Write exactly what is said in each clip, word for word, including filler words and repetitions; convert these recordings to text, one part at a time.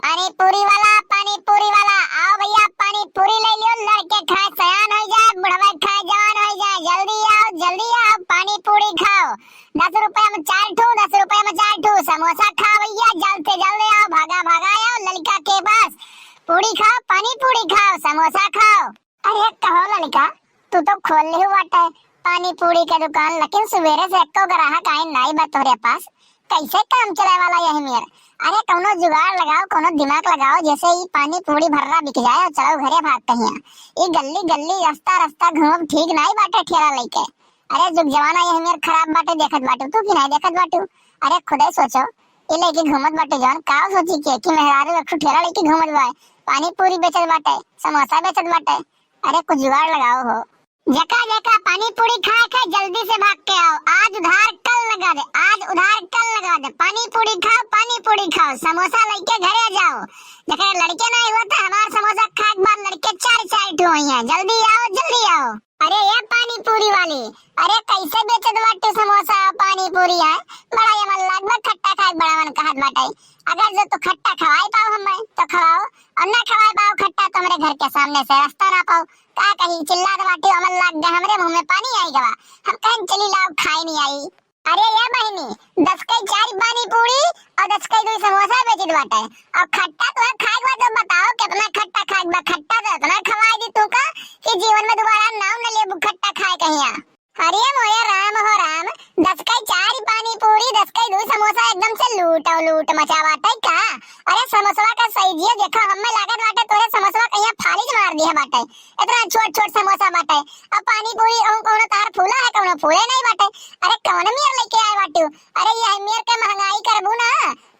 पानी पूरी वाला, पानी पूरी वाला, आओ भैया, पानी पूरी ले लियो। लड़के खाए सयान हो जाए, बुढ़वा खाए जवान हो जाए, जल्दी आओ, जल्दी आओ, पानी पूरी खाओ। दस रुपया में चार ठू, दस रुपया में चार ठू समोसा खाओ भैया, जल्द से जल्द आओ, भागा भागा आओ लड़का के पास। पूरी खाओ, पानी पूरी खाओ, समोसा खाओ। अरे कहो लड़का, तू तो खोल लिहु बाटे पानी पूरी के दुकान, लेकिन सुबेरे से एको ग्राहक आइन नाई बा तोहरे पास। कैसे काम चलाए वाला यही मेर? अरे कौनो जुगाड़ लगाओ, कौनो दिमाग लगाओ, जैसे ई पानी पूरी भर्रा बिक जाए और चलो घरे भाग कहिया। ई गल्ली गल्ली, रास्ता रास्ता घूमब ठीक नाई बाटे ठेला लेके। अरे जुग जमाना यही मेर खराब बाटे, देखत बाटू तू कि नाई देखत बाटू? अरे खुदे सोचो, ई लेके घूमत बाटे जौन, का सोची के कि मेहरारू एक ठो ठेला लेके घूमत बा, पानी पूरी बेचत बाटे, समोसा बेचत बाटे। अरे कुछ जुगाड़ लगाओ हो। जेका जेका पानी पूरी खाए के जल्दी से भाग के आओ, आज उधार कल लगा दे, आज उधार कल लगा दे। पानी पूरी खाओ, पानी पूरी खाओ, समोसा लेके घरे जाओ। जेकरे लड़के नहीं हुआ तो हमार समोसा खाए के बाद लड़के चार चार ठो हुई हैं। जल्दी आओ, जल्दी आओ। अरे ये पानी पूरी वाली, अरे कैसे बेचत बाटे समोसा पानी पूरी है? बड़ा ये मन लाग बा, खट्टा खाए के बड़ा मन कहत बाटे। अगर जो तू खट्टा खवाई पाओ हमें तो खवाओ, और ना खवाई पाओ खट्टा तो हमरे घर के सामने से रास्ता ना पाओ। का कही, चिल्लात बाटे, अमल लाग गए, हमरे मुंह में पानी आई गवा। हम कहन चली लाओ, खाई नहीं आई। अरे ये बहिनी, दस के चार पानी पूरी और दस के दो समोसा बेचित बाटे, और खट्टा तो है खाए के बाद तो बताओ कितना खट्टा खाए के बा। खट्टा तो इतना खवाई दी तू का कि जीवन में दोबारा नाम न लेबू खट्टा खाए कहिया। अरे मोरे राम हो राम, दस के चार पानी पूरी, दस के दो समोसा, एकदम से लूट और लूट मचा बाटे का। अरे समोसवा का सही जियो, देखो हमें लागत बाटे तोरे समोसवा कहिया फालिज मार दिया बाटे। इतना छोट छोट समोसा बाटे, अब पानी पूरी कहूँ कौनो तार फूला है, कौनो फूले नहीं बाटे। अरे कौन मेर लेके आए बाटू? अरे ये मेर के महंगाई करबू ना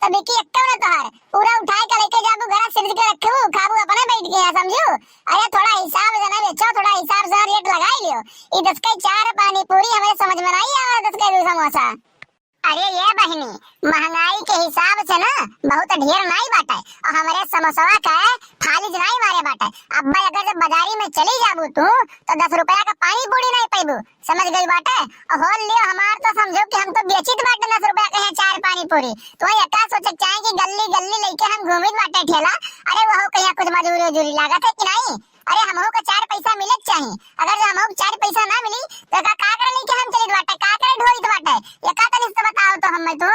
तो बिकी एक्को ना तोहार, पूरा उठाए के लेके जाबू, घरा सिरज के रखबू, खाबू अपने बैठ के यहाँ, समझू? अरे थोड़ा हिसाब से ना बेचो, थोड़ा हिसाब से रेट लगाई लियो। ई दस के चार पानी पूरी हमरे समझ में नहीं आवा, दस के दो समोसा। अरे ये बहिनी, महंगाई के हिसाब से ना बहुत ढेर नाई बाटे, और हमरे समोसवा के फालिज नाई मारे बाटे। अब भाई अगर जब बाजारी में चली जाबू तू तो दस रुपया का पानी पूरी नाई पैबू, समझ गई बाटे। और होल लियो हमार तो समझो कि हम तो बेचित बाटे दस रुपया के यहाँ चार पानी पूरी। तो वही एका सोचे के चाहे कि गल्ली गल्ली लेके हम घूमित बाटे ठेला। अरे वहो कहिया कुछ मजूरी उजूरी लागत है कि नहीं? अरे हमहू के चार पैसा मिले के चाही। अगर जो हमहू के चार पैसा ना मिली तो का, का करे लेके हम चलित बाटे, का करे ढोइत बाटे? एका तनी से बताओ तो हमें तू।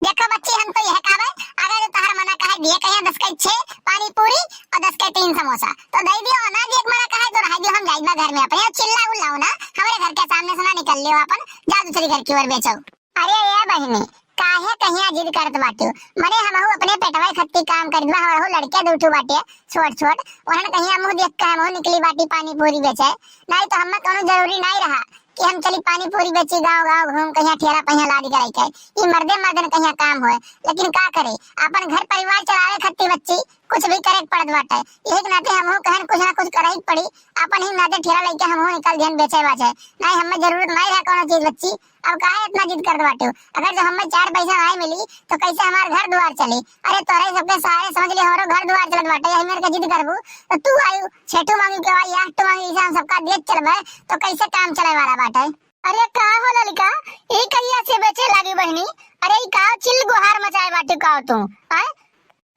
देखो बच्ची, हम तो यह कहबे, अगर जो तहर मना कहे दिए कहिया दस के छह पानी पूरी और दस के तीन समोसा तो दे दियो, ना दिए के मना कहे तो रह दियो, हम जाइब ना घर में अपने, और चिल्ला उल्लाओ ना, हमरे घर के सामने से ना निकल लियो अपन, जा दूसरी घर की ओर बेचो। अरे ए बहिनी, काहे कहिया जिद करत बाटू? मने हमहू अपने पेटवा खत्ती काम करित बा, हमहू लड़के दू ठू बाटे छोट छोट, ओहन कहिया मुंह देख के हमहू निकली बाटी पानी पूरी बेचे। नहीं तो हमें कोनो जरूरी नहीं रहा कि हम चली पानी पूरी बेची गांव गांव घूम कहिया ठेला पहिया लाद के लेके। ई मर्दे मर्दन कहिया काम होए, लेकिन का करे, अपन घर परिवार चलावे खत्ती बच्ची कुछ भी करे के पड़त बाटे। यही के नाते हमहू कहन कुछ ना कुछ करे ही पड़ी, अपन ही नाते ठेला लेके हमहू निकल दिहन बेचे बाचे। नहीं हमें जरूरत नहीं रहा कोनो चीज बच्ची, अब काहे इतना जिद करत बाटे? अगर जो हमें चार पैसा नाई मिली तो कैसे हमार घर दुआर चली? अरे तोरे सबके सहारे समझ ले हमरो घर दुआर चलत बाटे, यही मेर के जिद करबू तो तू आयु छेटू मांगी के आई आठ मांगी इसे हम सबका देत चलबे तो कैसे काम चले वाला बाटे? अरे का हो ललिका, ई कहिया से बेचे लागी बहिनी? अरे ई का चिल गुहार मचाए बाटे का तू? आय?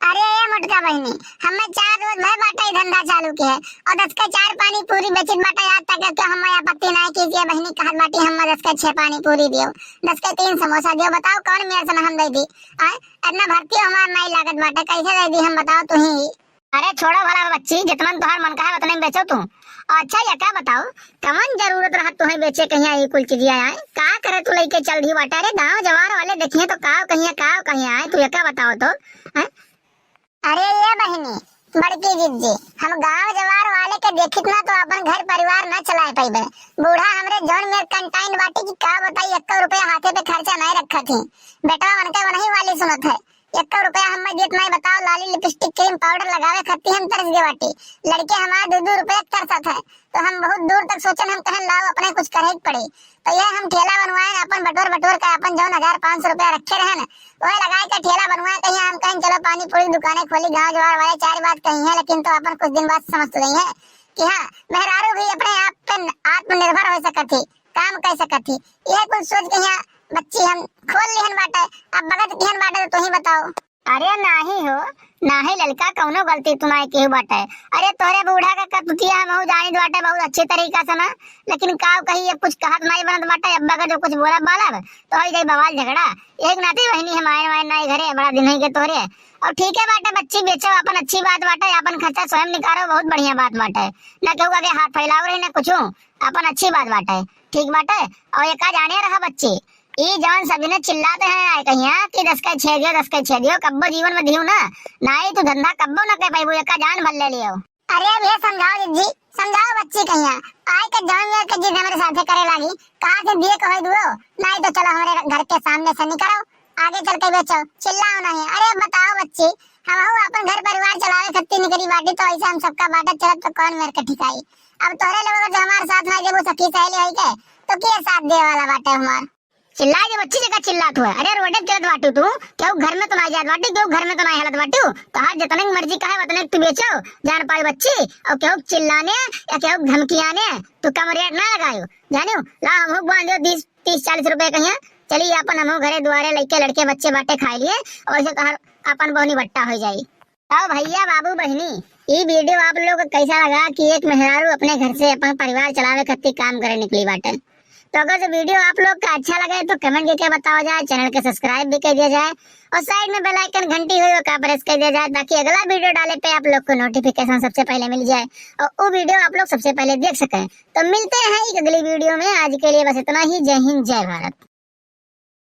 अरे ए मोटका बहिनी, हमें चार रोज भय बाटे ई धंधा चालू के है और दस के चार पानी पूरी बेचित बाटे, आज तक के हमें आपत्ति नहीं की जे बहिनी कहत बाटी हमें दस के छह पानी पूरी दियो, दस के तीन समोसा दियो, बताओ कौन मेर से ना हम दे दी? आय, इतना भर्ती हमार नहीं लागत बाटे, कैसे दे दी हम बताओ तू ही? अरे छोड़ो भला बच्ची, जितना तोहार मन कहे उतने में बेचो तू। अच्छा ये का बताओ, कवन जरूरत रहा तुम्हें बेचे कहिया ये कुल चीजिया आए? का करे तू लेके चल दी बाटे? अरे गांव जवार वाले देखिए तो का कहिया, का कहिया आए, तू ये का बताओ तो? हैं? अरे ये बहिनी, बड़की जिज्जी, हम गांव जवार वाले के देखित ना तो अपन घर परिवार ना चलाए पइबे। बूढ़ा हमरे जौन मेर कंटाइन बाटी कि का बताई, एक्को रुपया हाथे पे खर्चा नहीं रखत ही। बेटवा उनके वही वाली सुनत है। एक्को रुपया हमें देत नहीं बताओ, लाली लिपस्टिक क्रीम पाउडर लगावे खत्ती हम तरस गए बाटी। लड़के हमारे दो दो रुपया तरसत है, तो हम बहुत दूर तक सोचन, हम कहन लाओ अपने कुछ करे के पड़ी। तो यह हम ठेला बनवाए, अपन बटोर बटोर के अपन जौन हजार पाँच सौ रुपया रखे रहन, वह लगाए के ठेला बनवाए। कहीं हम कहें चलो पानी पूरी दुकानें खोली, गांव जवार वाले चार बात कही है, लेकिन तो अपन कुछ दिन बाद समझ तो गई है कि हाँ, मेहरारू भी अपने आप पे आत्मनिर्भर हो सकत थी, काम कर सकत थी। यह कुछ सोच के यहाँ बच्ची हम खोल लिहन बाटे। अब बगत किहन बाटे तो तू ही बताओ। अरे नाही हो, नाही ललका, कौनो गलती तू नाही केहू बाटे। अरे तोहरे बूढ़ा के कतुतिया हमहू जानित बाटे बहुत अच्छी तरीका से ना, लेकिन काव कही, ये कुछ कहत नाही बनत बाटे। अब्बा का जो कुछ बोला बालब तो होई जाई बवाल झगड़ा। एक नाती बहिनी है, मायन वायन नाही घरे, बड़ा दिन होई के तोहरे। और ठीक है बाटे बच्ची, बेचो अपन, अच्छी बात बाटे, अपन खर्चा स्वयं निकालो, बहुत बढ़िया बात बाटे। ना केहू आगे हाथ फैलाओ रही ना कुछ, अपन अच्छी बात बाटे, ठीक बाटे। और एका जाने रहा बच्ची, ई जौन सब जने चिल्लाते हैं आए कहिया कि दस के छेदियो, दस के छेदियो, कब्बो जीवन में दियो ना, नाही तू धंधा कब्बो ना कर पाइबू, एका जान भर ले लियो। अरे अब ये समझाओ जिज्जी, समझाओ बच्ची कहिया, आए के जौन ये के जिद हमरे साथे करे लागी, कहा से दिए कहे दुओ, नाही तो चलो हमरे घर के सामने से निकलो, आगे चल के बेचो, चिल्लाओ नाही। अरे अब बताओ बच्ची, हमहू अपन घर परिवार चलावे खत्ती निकली बाटी, तो ऐसे हम सबका बाटे चलत तो कौन मेर के ठिकाई। अब तोहरे लोग अगर जो हमारे साथ ना जेबू सखी सहेली होई के, तो के साथ दे वाला बाटे हमार? चिल्लाए जे बच्ची जगह चिल्लात हुआ। अरे रोडे पे चलत बाटू तू, केहू घर में तो ना जात बाटू, केहू घर में तो ना हेलत बाटू। तोहार जितने की मर्जी कहे उतने तू बेचो, जान पाई बच्ची। और केहू चिल्लाने या केहू धमकियाने तू कम रेट ना लगायो, जानियो। ला हमहू बांध दो तीस, तीस चालीस रुपए कहिया, चली अपन हमहू घरे दुआरे लइके लड़के बच्चे बाटे खाए लिए, और ऐसे तोहार अपन बोहनी बट्टा हो जाई। तो भैया बाबू बहिनी, ई वीडियो आप लोग को कैसा लगा कि एक मेहरारू अपने घर से अपन परिवार चलावे खातिर काम करे निकली बाटे। तो अगर जो वीडियो आप लोग का अच्छा लगे तो कमेंट करके बतावा जाए, चैनल के सब्सक्राइब भी कर दिया जाए और साइड में बेल आइकन घंटी हुई का प्रेस कर दिया जाए, ताकि अगला वीडियो डाले पे आप लोग को नोटिफिकेशन सबसे पहले मिल जाए और वो वीडियो आप लोग सबसे पहले देख सकें। तो मिलते हैं एक अगली वीडियो में। आज के लिए बस इतना ही। जय हिंद, जय भारत।